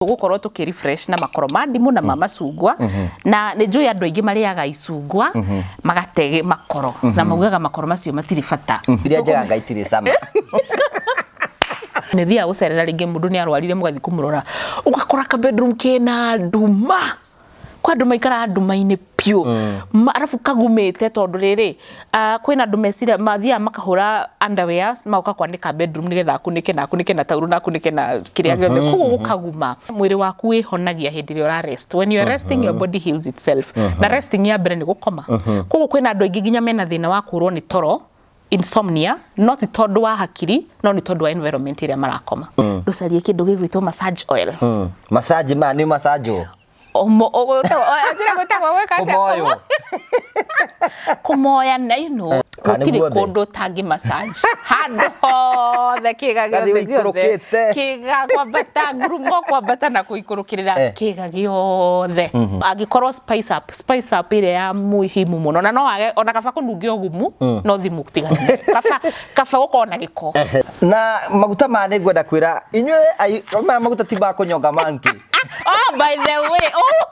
Tũgũkorwo tũkĩ refresh na makoro ma ndimũ na ma macungwa. Na nĩ njũĩ andũ aingĩ marĩaga icungwa magate makoro na maugaga makoro macio matirĩ bata. Iria njega Ngai itirĩ cama. Nĩ thiaga gũcerera rĩngĩ mũndũ nĩ arwarire, mũgathiĩ kũmũrora, ũgakora ka bedroom kĩna nduma, kwa andũ maikaraga nduma-inĩ biũ. Arabu kagumĩte tondũ rĩrĩ, kwĩna andũ meciria mathiaga makahũra underwears, magoka kwanĩka bedroom nĩgetha akunĩke na akunĩke na tauro na akunĩke na kĩrĩa gĩothe, koguo gũkaguma. Mwĩrĩ waku wĩhonagia hĩndĩ ĩrĩa ũra rest. When you are resting, your body heals itself, na resting ya mbere nĩ gũkoma. Koguo kwĩna andũ aingĩ nginya mena thĩna wa kũrwo nĩ toro, insomnia, no ti tondũ wa hakiri, no nĩ tondũ wa environment ĩrĩa marakoma. Ndũcarie kĩndũ gĩgwĩtwo massage oil. Massage ma nĩ massage. Njĩra gwĩtagwo gwĩka atĩa? Kũmoywo. Kũmoya na Kana nĩ gũtirĩ guothe? Kũndũ ũtangĩ massage, handũ hothe, kĩga Gathiĩ gĩothe gĩothe. ũikũrũkĩte. Kĩga kwambata ngurumo, kwambata na kũikũrũkĩrĩra. Kĩga gĩothe angĩkorwo spice up, spice up ĩrĩa ya muhimu mũno, na no wage ona kaba kũnunge ũgumu, no thimu tigana nayo. Kaba gũkorwo na gĩko. Na maguta maya nĩ ngwenda kwĩra inyuĩ maya maguta ti ma kũnyonga monkey. Oh, by the way, oh.